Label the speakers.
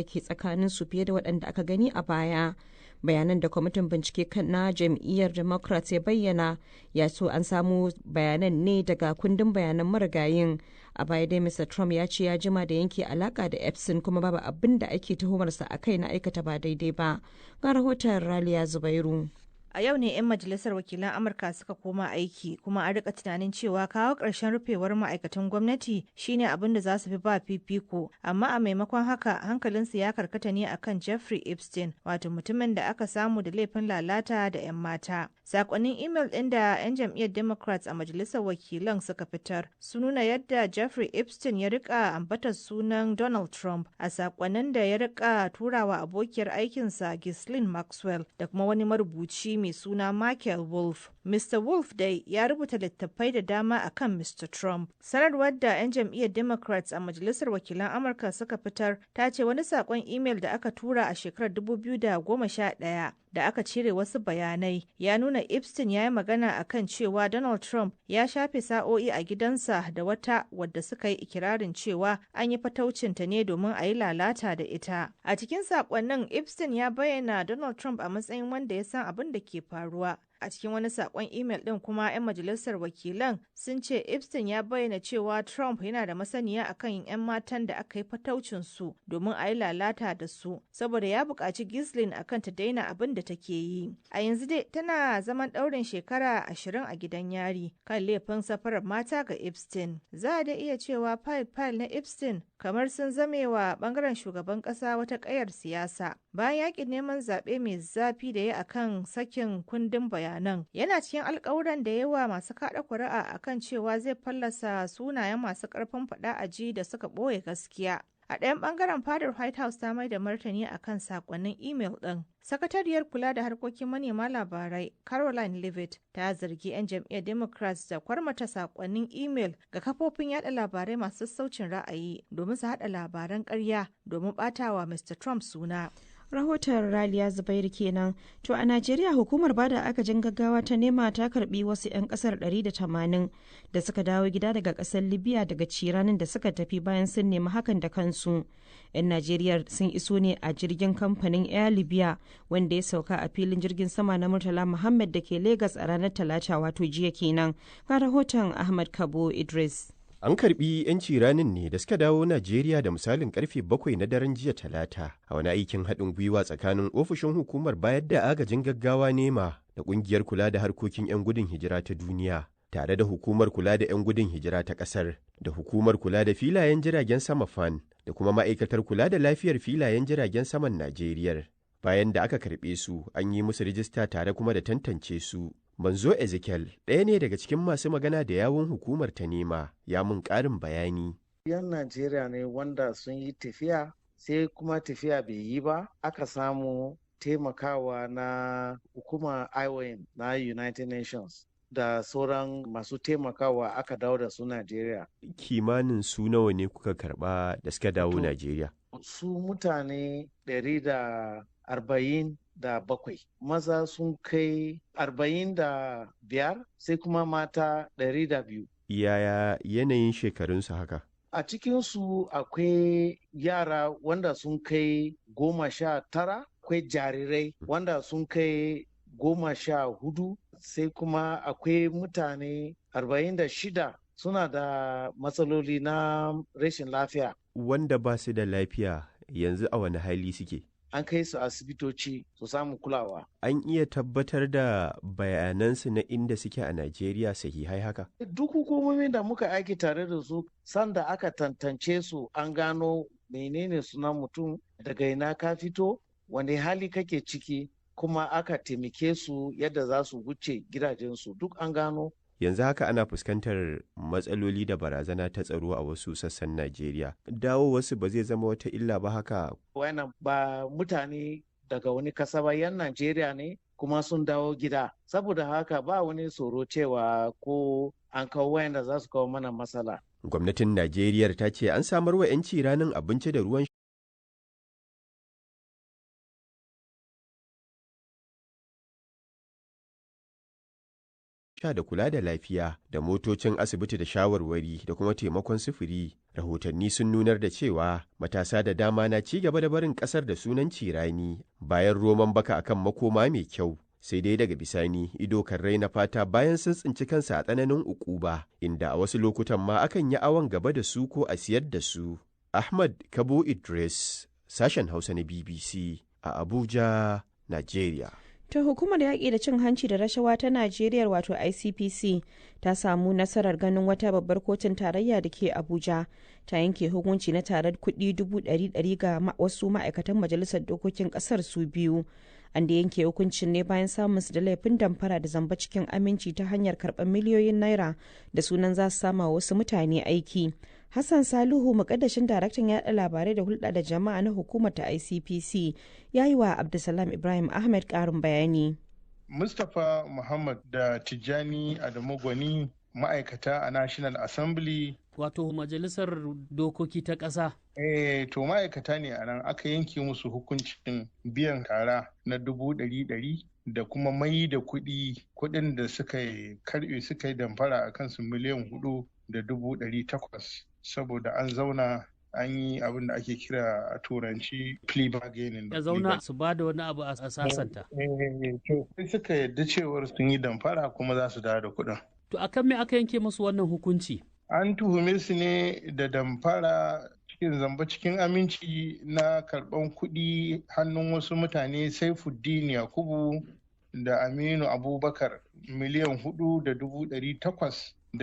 Speaker 1: Da ke tsakaninsu fiye da waɗanda aka gani a baya. Bayanan da kwamitin bincike na jam'iyyar Democrat ya bayyana ya so an samo bayanan ne daga kundin bayanan marigayin. A baya dai Mr. Trump ya ce ya jima da yanke alaka da Epstein, kuma babu abin da ake tuhumarsa a kai na aikata ba daidai ba. Ga rahoton Raliya Zubairu.
Speaker 2: A yau ne 'yan majalisar wakilan Amurka suka koma aiki, kuma an rika tunanin cewa kawo ƙarshen rufewar ma'aikatan gwamnati shine abin da za su fi ba fifiko, amma a maimakon haka hankalinsu ya karkata ne akan Jeffrey Epstein, wato mutumin da aka samu da laifin lalata da 'yan mata. Sakonnin imel ɗin da 'yan jam'iyyar Democrats a majalisar wakilan suka fitar su nuna yadda Jeffrey Epstein ya rika ambatar sunan Donald Trump a sakonnin da ya rika turawa abokiyar aikinsa Ghislaine Maxwell da kuma wani marubuci mai suna Michael Wolff. Mr. Wolff dai ya rubuta littattafai da dama akan Mr. Trump. Sanarwar da 'yan jam'iyyar Democrats a Majalisar Wakilan Amurka suka fitar ta ce wani sakon imel da aka tura a shekarar 2011 da aka cire wasu bayanai ya nuna Epstein ya yi magana akan cewa Donald Trump ya shafe sa'o'i a gidansa da wata wadda suka yi ikirarin cewa an yi fataucinta ne domin a yi lalata da ita. A cikin sakonnin, Epstein ya bayyana Donald Trump a matsayin wanda ya san abin da ke faruwa. A cikin wani sakon imel din kuma, 'yan majalisar wakilan sun ce Epstein ya bayyana cewa Trump yana da masaniya akan 'yan matan da aka yi fataucin su domin a yi lalata da su, saboda ya buƙaci Ghislaine akan ta daina abin da take yi. A yanzu dai tana zaman ɗaurin shekara 20 a gidan yari kan laifin safarar mata ga Epstein. Za a da iya cewa fayil-fayil na Epstein kamar sun zame wa bangaren shugaban ƙasa wata ƙayar siyasa bayan yakin neman zaɓe mai zafi da ya akan sakin kundin bayanan. Yana cikin alkawuran da yawa masu kada kuri'a akan cewa zai fallasa sunayen masu karfin fada a ji da suka ɓoye gaskiya. A ɗayan ɓangaren, fadar White House ta mai da martani akan sakonnin imel ɗin. Sakatariyar kula da harkokin manema labarai Caroline Levitt ta zargi 'yan jam'iyyar Democrats da kwarmata sakonnin imel ga kafofin yada labarai masu sassaucin ra'ayi domin su haɗa labaran ƙarya domin ɓatawa Mr. Trump suna.
Speaker 1: Rahoton Raliya Zubairu kenan. To, a Najeriya, hukumar bada agajin gaggawa ta NEMA ta karbi wasu 'yan kasar 180 da suka dawo gida daga kasar Libya daga ciranin da suka tafi bayan sun nemi hakan da kansu. 'Yan Najeriya sun iso ne a jirgin kamfanin Air Libya wanda ya sauka a filin jirgin sama na Murtala Muhammad da ke Lagos a ranar Talata, wato jiya kenan. Ga rahoton Ahmad Kabo Idris.
Speaker 3: An karbi 'yanci ranin ne da suka dawo Najeriya da misalin karfe 7 na daren jiya Talata a wani aikin haɗin gwiwa tsakanin ofishin hukumar bayar da agajin gaggawa NEMA da ƙungiyar kula da harkokin 'yan gudun hijira ta duniya, tare da hukumar kula da 'yan gudun hijira ta ƙasar da hukumar kula da filayen jiragen sama FAN da kuma ma'aikatar kula da lafiyar filayen jiragen saman Najeriya. Bayan da aka karɓe su, an yi musu rijista tare kuma da tantance su. Manzo Ezekiel ɗaya ne daga cikin masu magana da yawun hukumar ta NEMA, ya mun ƙarin bayani.
Speaker 4: 'Yan Najeriya ne wanda sun yi tafiya, sai kuma tafiya bai yi ba, aka samu taimakawa na hukumar IOM na United Nations da sauran masu taimakawa, aka dawo da su Najeriya.
Speaker 3: Kimanin su nawa ne kuka karɓa da suka dawo Najeriya?
Speaker 4: Su mutane 147, maza sun kai 45, sai kuma mata 102.
Speaker 3: Yaya yanayin shekarunsu haka?
Speaker 4: A cikinsu akwai yara wanda sun kai 19, akwai jarirai wanda sun kai 14, sai kuma akwai mutane 46 suna da matsaloli na rashin lafiya.
Speaker 3: Wanda ba su da lafiya yanzu a wani hali suke?
Speaker 4: An kai su asibitoci su samu kulawa.
Speaker 3: An iya tabbatar da bayanansu na inda suke a Najeriya sahihai haka?
Speaker 4: Duk hukumomin da muka aiki tare da su, sanda aka tantance su, an gano menene sunan mutum, daga ina ka fito, wani hali kake ciki, kuma aka taimake su yadda za su wuce gidajensu, duk an gano.
Speaker 3: Yanzu haka ana fuskantar matsaloli da barazana ta tsaro a wasu sassan Najeriya. Dawo wasu ba zai zama wata illa ba haka?
Speaker 4: Wannan ba mutane daga wani kasa ba, yan Najeriya ne kuma sun dawo gida. Saboda haka ba wani tsoro cewa ko an kawo wayanda za su kawo mana matsala.
Speaker 3: Gwamnatin Najeriya ta ce an samar wa 'yanci ranin abinci da ruwan sha da kula da lafiya da motocin asibiti da shawarwari da kuma taimakon sufuri. Rahotanni sun nunar da cewa matasa da dama na ci gaba da barin kasar da sunan cirani bayan roman baka akan makoma mai kyau. Sai dai daga bisani ido kan raina fata bayan sun tsinci kansa a tsananin ukuba, inda a wasu lokutan ma akan yi awon gaba da su ko a siyar da su. Ahmad Kabo Idris, sashen Hausa na BBC a Abuja, Nigeria.
Speaker 1: Ta hukumar yaƙi da cin hanci da rashawa ta Najeriya wato ICPC ta samu nasarar ganin wata babbar kotun tarayya da ke Abuja ta yanke hukunci na tarar kuɗi 100,000 ga wasu ma'aikatan majalisar dokokin ƙasar su biyu. An da yanke hukuncin ne bayan samun su da laifin damfara da zamba cikin aminci ta hanyar karɓar miliyoyin naira da sunan za su sama wasu mutane aiki. Hassan Salihu, mukaddashin daraktan yaɗa labarai da hulɗa da jama'a na hukumar ta ICPC, ya yi wa Abdulsalam Ibrahim Ahmed ƙarin bayani.
Speaker 5: Mustapha Muhammad da Tijjani Adamu Gwani, ma'aikata a National Assembly.
Speaker 6: Wato Majalisar Dokoki ta ƙasa.
Speaker 5: Eh, to ma'aikata ne a nan aka yanke musu hukuncin biyan tara na 100,000 da kuma mai da kuɗi, kuɗin da suka karɓe suka yi damfara a kansu, 4,800,000, saboda an zauna an yi abin da ake kira a turanci plea bargaining.
Speaker 6: Ya zauna su ba da wani abu a sasanta.
Speaker 5: To sai suka yarda cewar sun yi damfara kuma za su dawo da kuɗin.
Speaker 6: To akan me aka yanke musu wannan hukunci?
Speaker 5: An tuhume su ne da damfara cikin zamba cikin aminci na karɓan kuɗi hannun wasu mutane, Saifuddin Yakubu da Aminu Abubakar, 4,800,000.